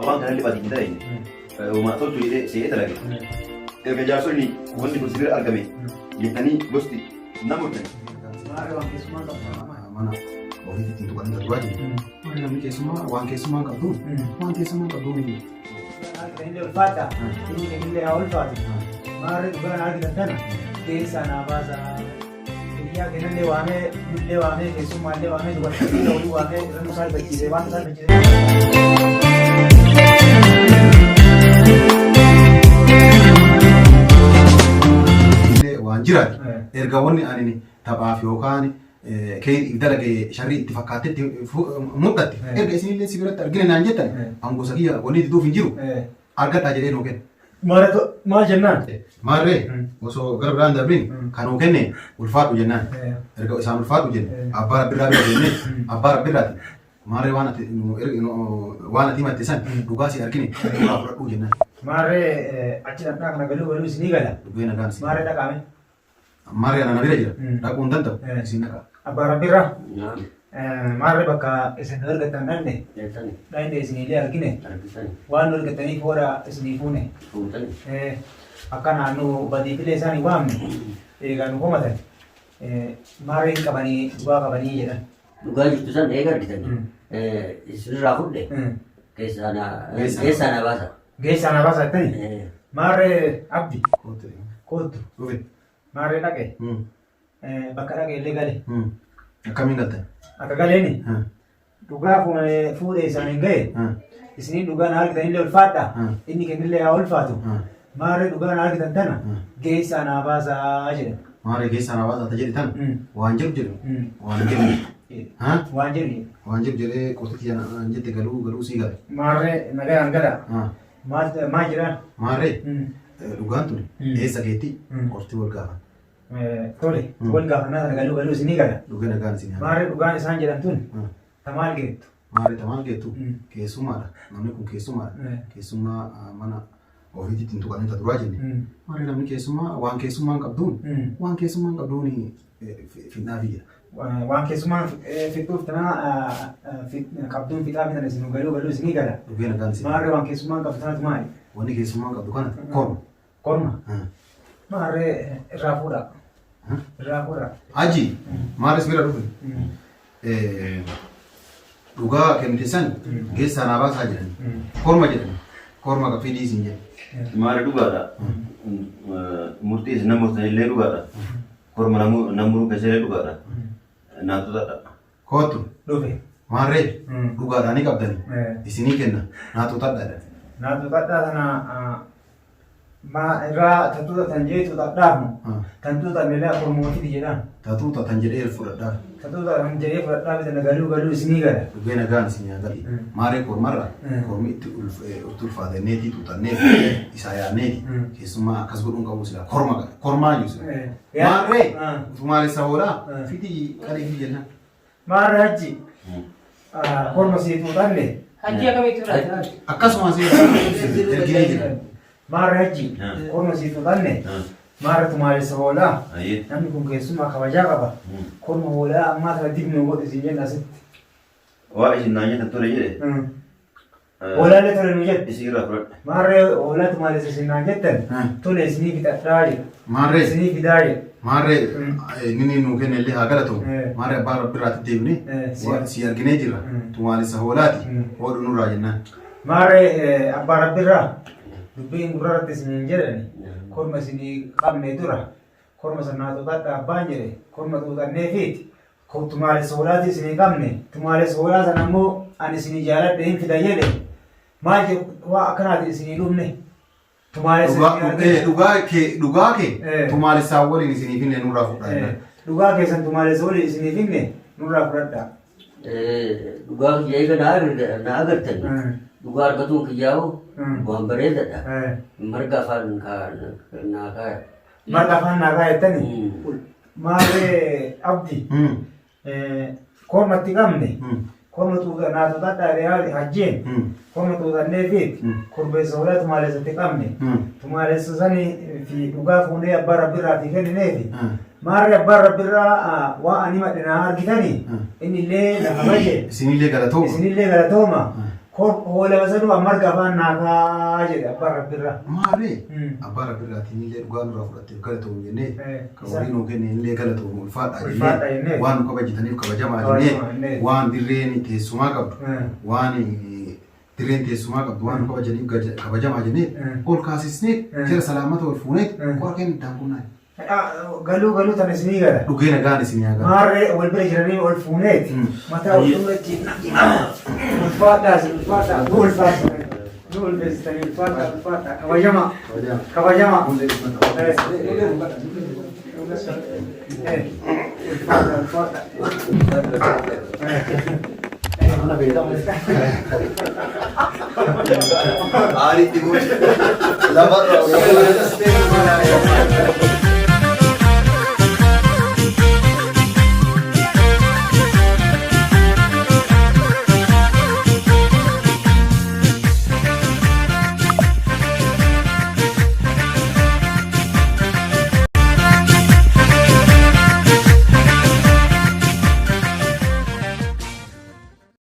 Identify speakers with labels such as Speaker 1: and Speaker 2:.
Speaker 1: Waan kanallee baadii hin dalagne. Uumaa toltu jedhee se'ee dalage. Erga jaarsonni wanni kun sibira argame jettanii gosti nama hojjetan.
Speaker 2: Mana ofiitti ittiin tuqanii kan duraa jiru. Warri namni keessummaa waan keessummaa hin qabdu waan keessummaa hin qabdu ni
Speaker 3: Inni ulfaadha. Inni kennillee haa ulfaatu. Maarri dhugaan argitan tana keessaa naa baasaa. Biyyaa kennallee waamee, nullee waamee, keessummaallee waamee, dubartii olii waamee, irra nu saalfachiisee waan nu saalfachiisee.
Speaker 2: Illee waan jiraati. Erga wanni ani taphaaf yookaan kee dalage sharrii itti fakkaattetti mul'atte. Erga isinillee si biratti argine naan jettan an gosa kiyya wanni diduuf hin jiru argadhaa jedhee nuu kenne.
Speaker 3: Maal jennaan?
Speaker 2: Maarree osoo gara biraan darbiin kan nuu kenne ulfaadhu jennaan. Erga isaan ulfaadhu jenne abbaa rabbirraa bira jennee abbaa rabbirraati. Maarree waan ati waan ati himatte san dhugaa si argine nurraa fudhadhuu jennaan.
Speaker 3: Maarree achi dhaqnaa kana galuu galuu isinii gala.
Speaker 2: Dhugee nagaan si.
Speaker 3: Maarree dhaqaame.
Speaker 2: Maarree ana na bira jira. Dhaquu hin danda'u. Isin dhaqa.
Speaker 3: Abbaa Rabbiirraa. Maarree bakka isin nu ergattan dhanne. Dhanne isiniilee argine. Waan nu ergattaniif hooda isinii fuune. Akka naannoo badiifilee isaan hin waamne. Eegaa nu komatan. Maarree hin qabanii dhugaa qabanii jedhan.
Speaker 4: Dhugaa jirtu san eega argitanii. Isinirraa fudhe. Keessaa na baasa.
Speaker 3: Geessaa na baasa jettanii? Maarree Abdi. Koottu.
Speaker 2: Dhufe.
Speaker 3: Maarree dhaqe. Bakka dhaqe illee gale.
Speaker 2: Akkamiin galtan?
Speaker 3: Akka galeeni. Dhugaa fuudhee isaaniin ga'e. Isiniin dhugaa na argitan illee ulfaadha. Inni kennillee haa ulfaatu. Maarree dhugaa na argitan tana geessaa naa baasaa jedhan.
Speaker 2: Maarree geessaa naa baasaa ta jedhe tana waan jedhu jedhu waan jedhu.
Speaker 3: Waan jedhu jedhu.
Speaker 2: Waan jedhu jedhee qortitti jana jette galuu galuu sii gale.
Speaker 3: Maarree nagaan gala. Maal maal jedhaan?
Speaker 2: Maarree dhugaan tuni eessa keetti qorti wal gaafan.
Speaker 3: Tole wal gaafannaa sana galuu galuu isinii gala.
Speaker 2: Dhugee nagaan isin haa.
Speaker 3: Maarree dhugaan isaan jedhan tun ta maal geettu?
Speaker 2: Maarree ta maal geettu? Keessummaadha. Namni kun keessummaadha. Keessummaa mana ofiitti ittiin tuqanii ta duraa jenne. Maarree namni keessummaa waan keessummaa hin qabduun waan keessummaa hin qabduun finnaafi jedha.
Speaker 3: Waan keessummaan fixuuf tana qabduun fixaa fitan isin galuu galuu isinii gala.
Speaker 2: Dhugee nagaan isin.
Speaker 3: Maarree waan keessummaan qabdu tanatu maali?
Speaker 2: Wanni keessummaan qabdu kana korma.
Speaker 3: Korma. Maarree irraa fuudhaa. Irraa fuudhaa.
Speaker 2: Haji maarris bira dhufe. Dhugaa kennite san geessaa naa baasaa jedhan. Korma jedhan. Korma ka fidii isin jedhan.
Speaker 1: Maali dhugaadha. Murtii isin nama murtan illee dhugaadha. Korma namuruu keessa illee dhugaadha. Naatotadha.
Speaker 2: Koottu.
Speaker 3: Dhufe.
Speaker 2: Maarree dhugaadhaa ni qabdani. Isinii kenna naatotadha jedhan.
Speaker 3: Naatotadhaa sana Maa irraa tatuuta tan jee tuutadhaaf mo tan tuutan ilaa kormootiti jedhaan.
Speaker 2: Tatuuta tan jedhee fudhadhaaf.
Speaker 3: Tatuuta tan jedhee fudhadhaaf isin galuu galuu isinii gala.
Speaker 2: Dhugee nagaan isin yaa gali. Maaree kormarra kormi itti ulfaate neetii tuutanneeti isaa yaanneeti keessummaa akkas godhuun qabu silaa korma gala kormaa jiru sila. Maarree utumaalessa hoolaa fidii qalii fi jennaan.
Speaker 3: Maarree hajji korma sii tuutanne.
Speaker 5: Hajji akkamitti fudhata?
Speaker 2: Akkasuma si erginee jira.
Speaker 3: Maarree hajji korma sii tuutanne. Maarree tumaalessa hoolaa. Namni kun keessumaa kabajaa qaba. Korma hoolaa ammaa kana dibnu godhi siin jenna asitti.
Speaker 1: Waa isin naan jettan tole jedhe.
Speaker 3: Hoolaallee tole nu jette.
Speaker 1: Isin irraa fudhadhe.
Speaker 3: Maarree hoolaa tumaalessa isin naan jettan tole isinii fixadhaa jedha.
Speaker 2: Maarree.
Speaker 3: Isinii fidaa jedha.
Speaker 2: Maarree inni nuu kenne illee haa galatomu. Maarree abbaa rabbi irraatti deebine si arginee jirra. Tumaalessa hoolaati. Hoodhu nurraa jennaan.
Speaker 3: Maarree abbaa rabbi irraa dubbiin gurra irratti isiniin jedhani korma isinii qabne dura korma sanaa tuuxadha abbaan jedhe korma tuuxanneefiiti Tumaalessa hoolaatii isinii qabne tumaalessa hoolaa sana ammoo ani isinii jaaladhe hin fida jedhe maal jedhu waa akkanaati isinii dhumne tumaalessa isinii argine.
Speaker 2: Dhugaa kee dhugaa kee tumaalessaa waliin isinii finne nurraa fudhaa.
Speaker 3: Dhugaa keessan tumaalessa waliin isinii finne nurraa fudhadhaa.
Speaker 4: Dhugaa kiyya eega na agartani. Dhugaa argatuun kiyyaa'u waan bareedadha. Marga afaan naa kaaya.
Speaker 3: Marga afaan naa kaayattani. Maarree Abdi. Korma itti qabne. Korma tuuta naa tuutadhaa jedhee hajjeen. Korma tuutannee fi korbeessa hoolaa tumaalessa itti qabne. Tumaalessa sani fi dhugaa fuunee abbaa rabbirraa fi kennineefi. Maarree abbaan rabbirraa waa ani madhe naa argitani. Inni illee na kabaje.
Speaker 2: Isinillee galatooma.
Speaker 3: Isinillee galatooma. Hoolaa sanuu marga afaan naakaa jedhe abbaan rabbirraa.
Speaker 2: Maarree abbaa rabbirraatiin illee dhugaa nurraa fudhatteef galatoomu jennee kan horii nuu kenne illee galatoomu ulfaadhaa jennee waan nu kabajitaniif kabajamaa jennee waan dirreen teessumaa qabdu waan dirreen teessumaa qabdu waan nu kabajaniif kabajamaa jennee ol kaasisnee jara salaamata ol fuunee qora keenya iddaan kunnaan.
Speaker 3: Galuu galuu tan isinii gala.
Speaker 2: Dhugee nagaan isinii haa galu.
Speaker 3: Maarree wal bira jiranii ol fuuneeti. Mataa ol fuunetti. Ulfaadhaa isin ulfaadhaa. Nu ulfaadhaa. Nu ulfeessitanii ulfaadhaa ulfaadhaa. Kabajamaa. Kabajamaa. Ulfaadhaa ulfaadhaa.
Speaker 1: Aariitti buuse. Lafarra.